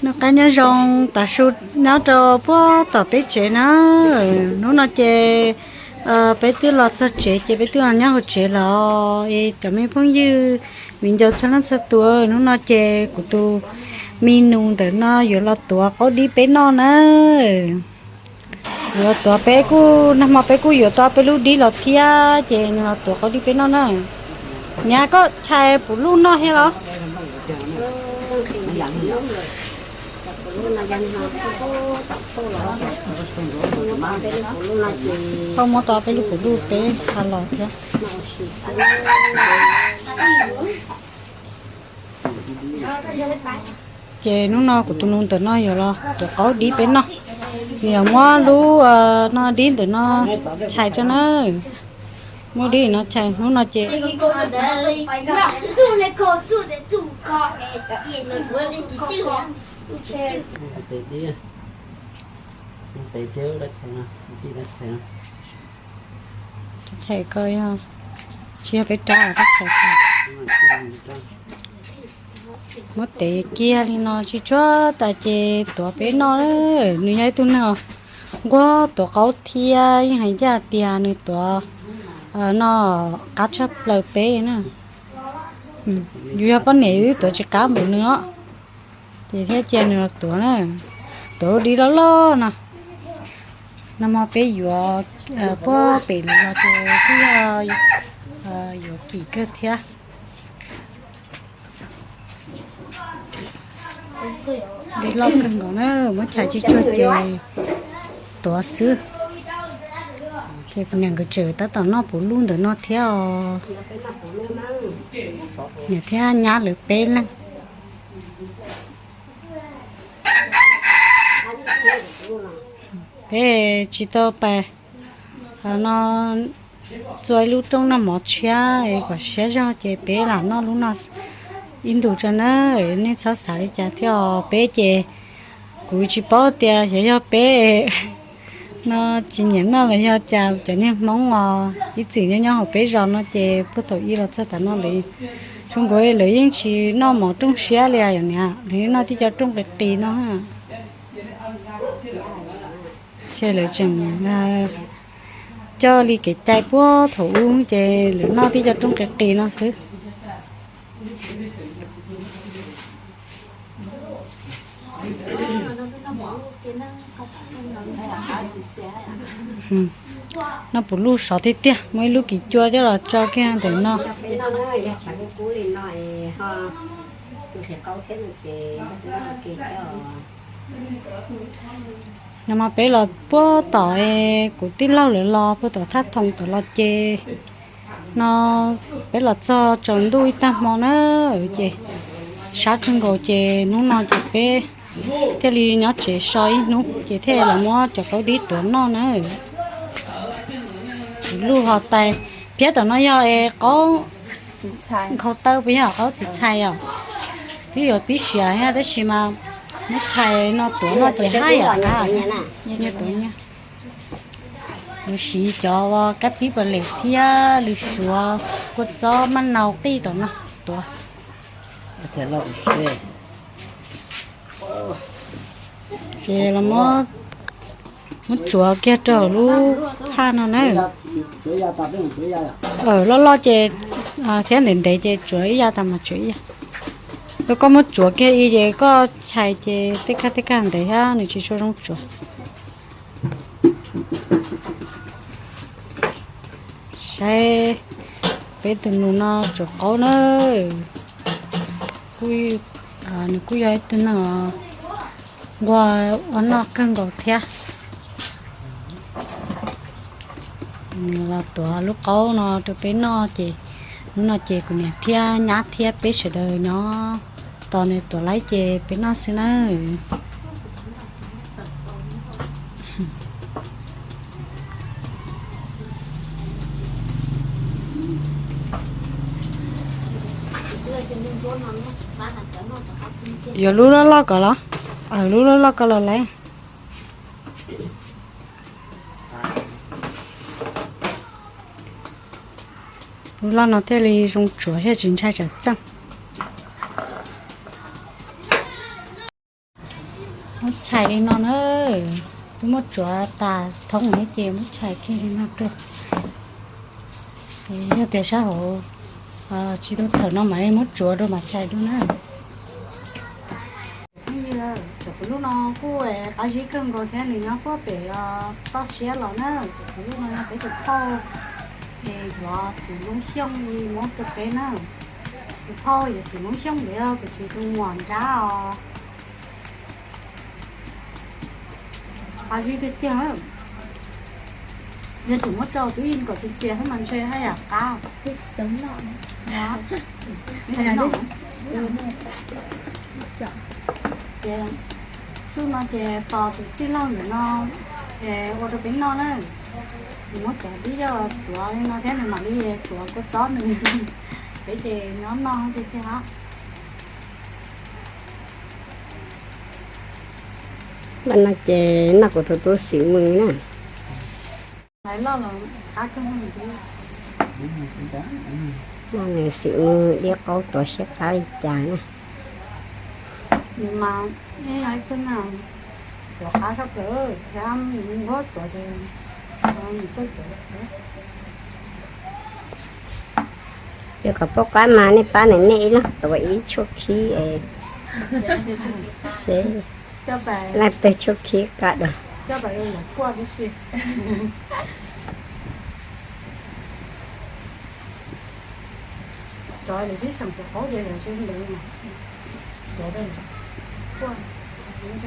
Noj qab nyob zoo, tav su nyob rau puag tom peb tsev na. Hnub no ces peb twb los txog tsev ces peb twb los nyob hauv tsev lawm es cov me phooj ywg viv ncaus txhua leej txhua tus, hnub no ces kuv tus me nus ntawm no yuav los tuav qaub dib peb noj na. Yuav los tuav peb kuj, nag hmo peb kuj yuav tau peb lub dib los thiab ces nws los tuav qaub dib peb noj na. Niam, koj tshais puv luj noj thiab los? Koj muab tau peb lub puv luj peb tha los thiab. Ces hnub no kuv tus nus ntawm no yuav los tuav qaub dib peb noj. Nws yuav muab lub no dib ntawm no tshais rau na. Muab dib no tshais hnub no ces tshais ko yog tsis yog peb rab tshais. Muab tev kiag li no tsis tsuag tas ces tuav peb noj. Nws yog ib tug neeg nquag tuav qaub thiab yeej hais ncaj tias nws tuav no qab tshaj plaws peb na. Yus yog poj niam yus twb tuav tsis qab npaum nws os. Ces thiaj cia nws los tuav na, tuav lub dib loj loj no. Nag hmo peb yuav puag pem lawm los ces twb yog yuav kim kawg thiab. Dib loj kawg nkaus na, muab tshais tsis tsuag ces tuav xwb. Ces kuv niam nkawd tseem tab tom noj puv luj ntawm no thiab os. Niam thiab nyab lawv peb leeg. Peb tsis tau pais no txua ib lub rooj noj mov tshiab es kom siab zog ces peb lam noj lub no ib ntus tso na. Nej txhob xav li cas thiab os, peb ces kuv tsis paub tias xyov yog peb no tsis nyiam noj los yog cas, cov niag Hmoob os ib txwm nyob nyob hauv peb zos no ces puag thaum ub los txog tav no lawv, tsuas nkaus lawv yeej tsis noj mov rooj siab li yom niam, lawv yeej noj tib co rooj qis qis no. Ces lawv tseem coj li kev cai puag thaum ub ces lawv noj tib co rooj qis qis no xwb. Noj puv luj sov tiag tiag, muaj ib lub kim cua coj los tso kiag ntawm no. Nag hmo peb los puag tom kuv tij laug lawv los puag tom thaj thoo tom los ces no peb los txog tsaus ntuj ib tag hmo na, ces sab kawg nkaus ces hnub no ces peb thiaj li nyob tsev so ib hnub ces thiaj los muab cov qaub dib tuav noj na. Puv luj ho tais, phiab tom no yog es qaub nkhaus taw puas yog qaub txiv txhais os? Twb yuav pib siav thiab tab sis mas muab tshais no tuav noj ces haj yam qab. Lwm siv cov kab pib pas lem thiab lwm suav kua txob maj nau qij tom no tuav. Ces los muab tsuav kiag rau lub phaj no na. Loj loj ces thiab ntev ntev ces tsuav ib yav tas mas tsuav ib yav. Koj muab tsuav kiag ib ces koj tshais ces tej kag tej kag ntev thiab nws tsis tshua zoo tsuav. Saib peb tus nus no tsuav qaub na. Nws kuj yog ib tug neeg nquag ua noj kawg nkaus thiab. Nws los tuav lub qaub no rau peb noj ces hnub no ces kuv niam thiab nyab thiab peb sawv daws nyob tos nws tuav laib ces peb noj xwb na. Yuav lub loj loj ko los? Lub loj loj ko los lawm. Lub loj no thiaj li zoo tsuav thiab tsis ntshai tsam txeej. Muab tshais li no na, twb muab tsuav tas thoob thiab ces muab tshais kiag li no rau. Yog tias sab hauv tsis tau thawm no mam li muab tsuav rau mam tshais dua na. Cov kuv lub no kuj qab zib kawg nkaus thiab, nws nyob puag pem toj siab los na. Cov kuv lub no yog peb tus phauj es yuav txiv Loob Xyooj li muab rau peb na. Tus phauj yuav txiv Loob Xyooj ntawd yog kuv txiv tus muam nrab os. Qab zib tiag tiag. Yog tseem muab rau twb yeej kom txias txias thiab mas ntshe haj yam qab. Ces xub no ces tos tus tij laug ntawm no es ua rau peb noj na. Nws muab cov dib yoj tsuav li no thiab nws mam li tsuav kua txob nws, peb ces nyob noj tiag tiag os. Ntawm no ces noj kuv tus tub xim mws na. Noj nws xim mws dib qaub tuav siab qab li cas na. Yog kom paub qab mas nej pab nws, nej ib leeg tuav ib tshuaj khib es seb leej twg tshuaj khib qab dua.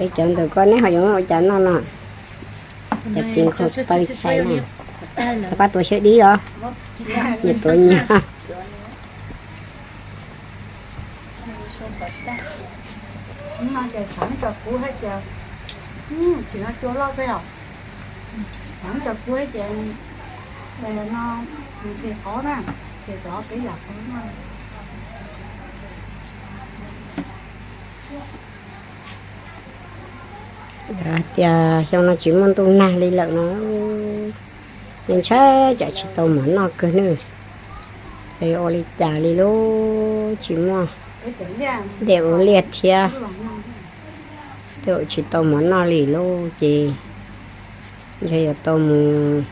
Es cov ntawm ko neb ho yuav ua cas noj no? Cov txiv nkhaus taw chais na, rov qab tuav siab dib os, nyias tuav nyias. Ntawd hais tias xyoo no tsis muaj ntuj nag li lawm no, nej ntshai tsam tsis tau mov noj kawg nawb. Es ua li cas li lub tsis muaj dej ua liaj thiab, twb tsis tau mov noj li lub ces ntshe yuav tau mus,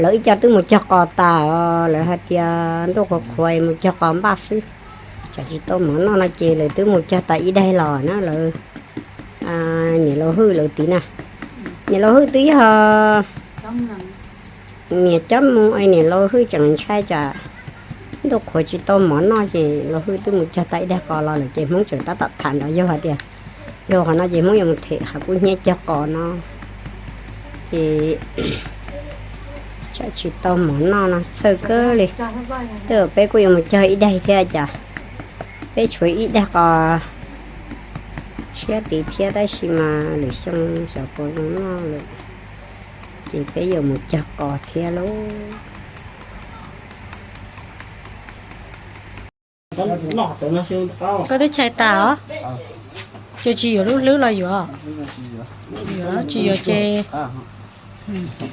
lawv ib co twb mus cog qos tas os, lawv hais tias ntuj qhuav qhuav mus cog qos npaj xwb, tsam tsis tau mov noj no ces lawv twb mus cog tas ib daig los na lawv. Niam laus Hwj lawv tid na, niam laus Hwj twb yog niam cob mus es niam laus Hwj tseem ntshai tsam ntuj qhuav tsis tau mov noj ces laus Hwj twb mus cog tas ib daig qos los lawm ces Hmoob tseem tab tom tham nrov yog hais tias yog qhov no ces Hmoob yuav mus them qhov kub hnyiab cog qos no ces tsam tsis tau mov noj no txhawj kawg li. Twb peb kuj yuav mus cog ib daig thiab cas, peb tshuav ib daig qos tshiab tid thiab tab sis mas lwm xyoo xyov puas zoo noj lawm ces peb yuav mus cog qos thiab lauj. Koj twb chais tas os? Ces tsis yuav lub hlwb los yuav? Tsis yuav ces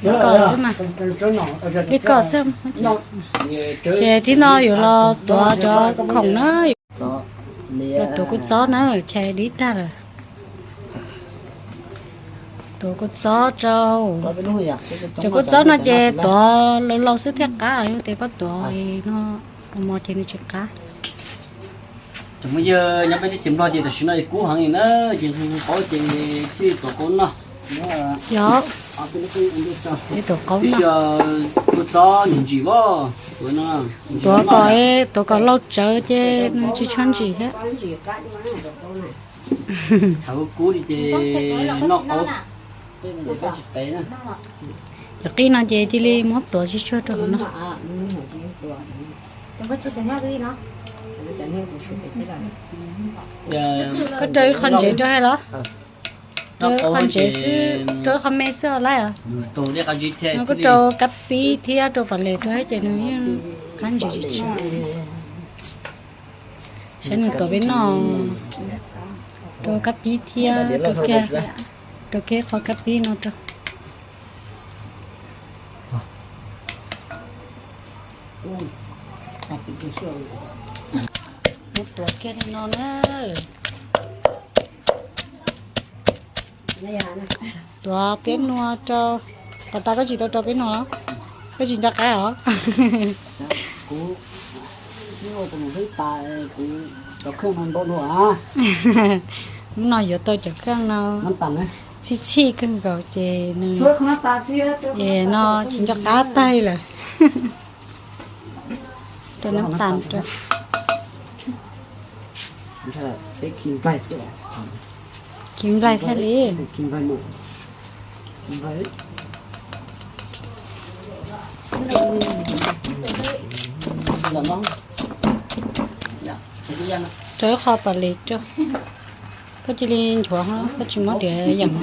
li koj xwb mas, li koj xwb. Ces tib no yuav los tuav cov khoom na, los tuav kua txob na, chais dib tag lawm. Tuav kua txob rau, cov kua txob no ces tuav laus laus xwb thiaj qab, yog tias koj tuav no ua mov ces nws tsis qab. Tsoom phooj ywg nyob peb teb chaws Nplog ces tam sim no ces kub heev li na, ces nqhis qaub ces thiaj tuav qaub noj. Yog, tuav qaub noj, kua txob ntsim ntsim voj, tuav kom, tuav kom laus tsawv ces nws tsis tshua ntsim thiab. Thaum kub li ces noj qaub. Cov qib no ces cia li muab tuav tsis tsuag rau hauv no. Koj rau ib qho ntsev rau hais los? Rau ib qho ntsev xwb, rau ib qho me xwb os laib os. No koj rau kab pib thiab rau pas les rau thiab ces nws yeej qab ntsev tsis tshua. Saib nws tuav peb noj, rau kab pib thiab rau kiag, rau kiag qhov kab pib no rau. Tuav kiag li no na. Tuav peb nua rau. Kom tas koj tsis tau rau peb nua los? Koj tsis nco qab os? Hnub no yuav tau cov kheej no txhij txhij kawg nkaus ces nws, es no tsis nco qab tag lawm. Rau nab tas rau. Khi nplaig thiaj li. Rau ib qho pas li rau. Koj cia li nchuav, koj tsis muab diav yeem.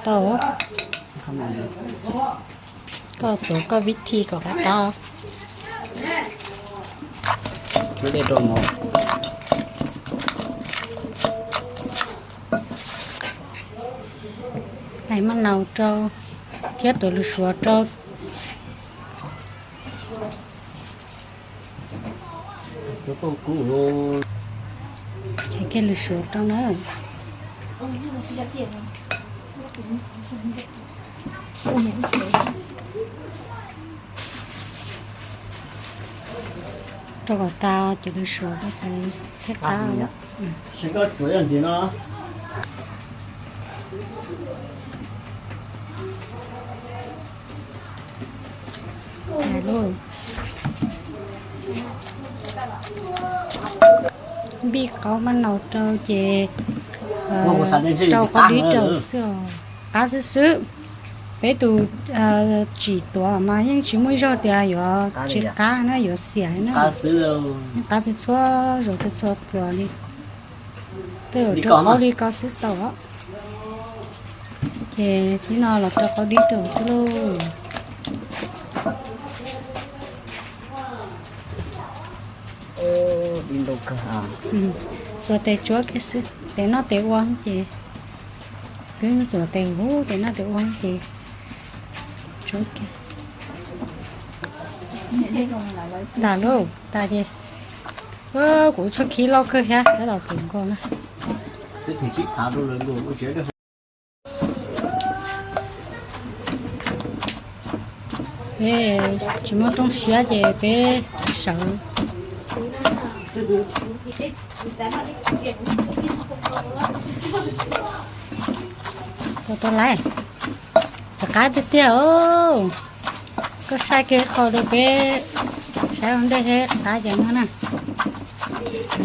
Tau. Koj tuav koj vib thi kom qab qab. Hais maj naus rau thiab tuav lws suav rau. Ces kiag lws suav rau na. Rau kom tas ces lws suav rau ces thiaj qab. Npij qaub maj naus rau ces rau qaub dib rau xwb os. Qab xwb xwb. Peb tus tsim tuav mas yeej tsis muaj ib zaug tias yuav tsis qab na, yuav xiam na. Yeej qab txhua zaus txhua pluas li. Tej zaum rau qaub li ko xwb tau os. Ces thib no los rau qaub dib rau xwb lauj. Txuas tes tsuab kiag xwb, tes noj tes ua ces, twb txuas tes huv tes noj tes ua ces tsuab kiag. Lam lauj tas ces, kuv tshuab khib loj kawg thiab tab tom pum nkaus na. Peb tsis muaj rooj siab ces peb sawv. Tau tau laiv, rov qab tiag tiag os. Koj saib kiag qhov rau peb saib ua ntej thiab qab ces muab na.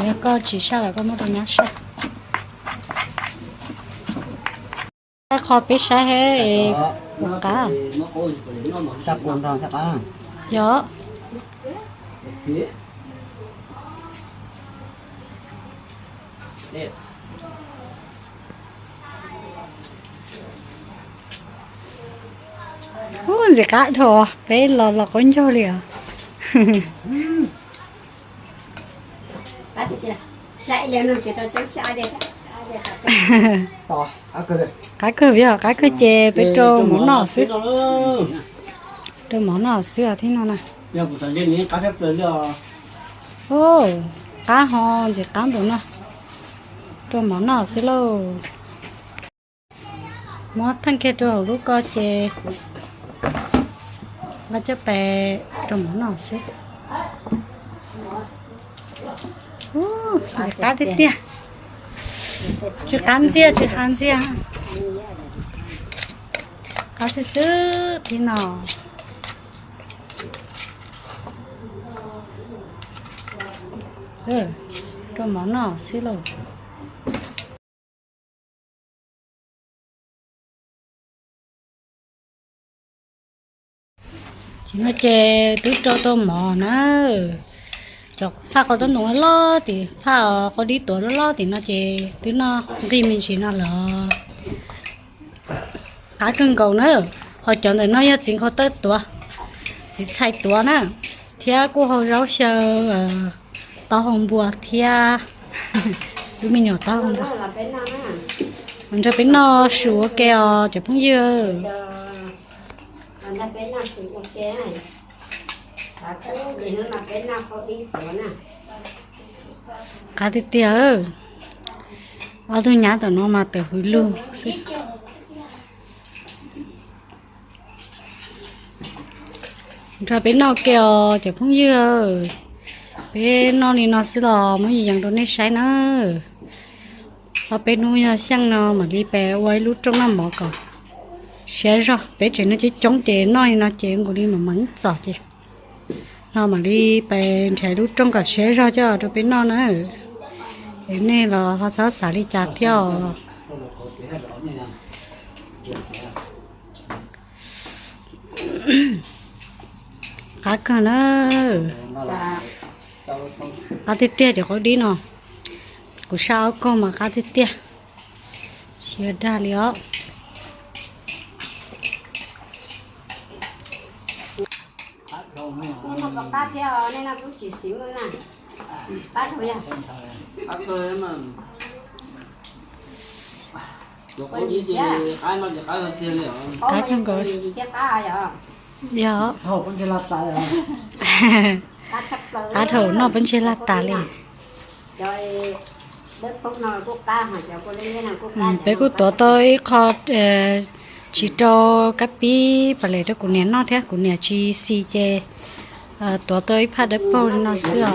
Yog koj tsis saib los koj muab rau nyab saib. Saib qhov peb saib thiab es puas qab. Yog. Ub, ntxim qab dhau, peb los los qaub ncaug li os. Qab kawg, qab kawg ces peb rau mov noj xwb. Rau mov noj xwb os thib no na. Ub, qab ho ntxim qab npaum no. Rau mov noj xwb lauj. Muab theej kiag rau hauv lub ko ces nqa coj pes rau mov noj xwb. Ub, ntxim qab tiag tiag. Tsw qab ntxiag, tsw qab ntxiag. Qab xwb xwb thib no. Rau mov noj xwb lauj. Tam sim no ces twb rau tau mov na. Cov phaj qos tob ntoo loj loj tim, phaj qos dib tuav loj loj tim no ces twb noj nqig me ntsis no lawm. Qab kawg nkaus na. Ho cov ntawm no yog txiv nkhaus tawb tuav, txiv txhais tuav na, thiab kuj hau zaub xyaw, taub hau npua thiab lub me nyuam taub hau npua. Nrog peb noj su ua ke os cov phooj ywg. Qab tiag tiag, ob tug nyab tom no mas tawm hws lug xwb. Nrog peb noj ke os cov phooj ywg, peb noj li no xwb los muab yees rau nej saib na. Ob peb hnub yog xyeej no mam li pes ua ib lub rooj noj mov kom siab zog, peb tseem noj coob coob ces noj li no ces nkaus li mam meev txom ces no mam li pes nrhiav lub rooj kom siab zog coj rau peb noj na. Es nej los ho txhob xav li cas thiab os. Qab kawg na. Qab tiag tiag cov qaub dib no. Kuv saj ob kaug mas qab tiag tiag. Tsis dag li os. Qab kawg nkaus. Yog. Qab thaum noj pob ntseg laj tas li. Peb kuj tuav tau ib qho tsis rau kab pib pas les rau kuv niam noj thiab, kuv niam tsis xis ces tuav tau ib phaj dawb paug li no xwb os.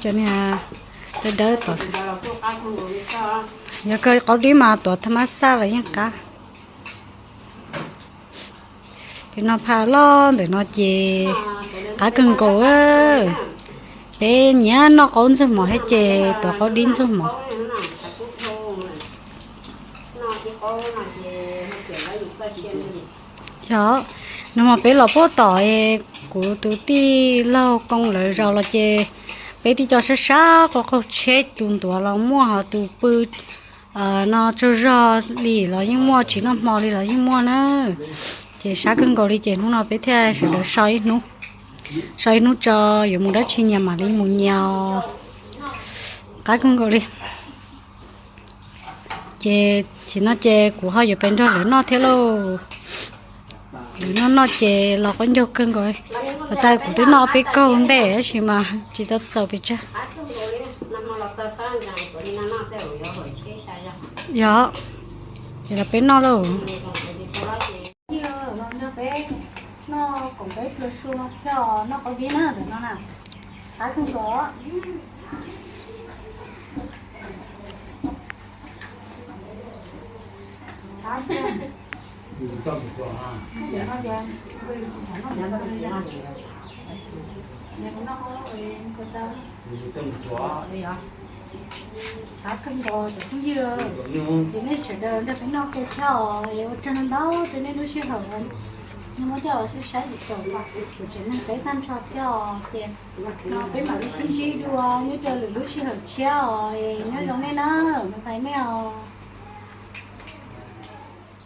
Cov niag dawb dawb tom, yog kawg qaub dib mas tuav thaj mab xaj los yeej qab. Peb noj phaj loj ntawm no ces qab kawg nkaus. Peb nyiam noj qaub ntxuag mov thiab ces tuav qaub dib ntxuag mov. Yog, nag hmo peb los puag tom kuv tus tij laug Koob lawv zaus los ces peb tij co sab sab qaug qaug tsheb, tus ntuav los muaj, ho tus pw no tsaug zog li los yeej muaj, tsis noj hmo li los yeej muaj na. Ces sab kawg nkaus li ces hnub no peb thiaj sawv daws so ib hnub, so ib hnub tso, yuav mus dab tsi nyias mam li mus nyias os. Qab kawg nkaus li. Ces tam sim no ces kuv ho yuav pes nrog lawv noj thiab lauj. Lawv noj noj ces los qaub ncaug kawg nkaus. Has tas kuv twb noj peb kaug ntej tab sis mas tsis tau txaus pes tsawg. Yog, ces los peb noj lauj. Peb noj koom peb plua su no thiab, noj qaub dib na ntawm no na. Qab kawg nkaus. Qab kawg nkaus cov phooj ywg, ces nej sawv daws nrog peb noj ke thiab os, es ua tsaug ntau ntau rau nej lub sij hawm muab coj los saib saib txog kuv tsev neeg peb tag nrho thiab os. Ces no peb mam li sib ntsib dua nyob rau lwm lub sij hawm tshiab os, es nyob zoo nej na, bye bye nej os.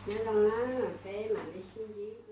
Nyob zoo na, peb mam li sib ntsib.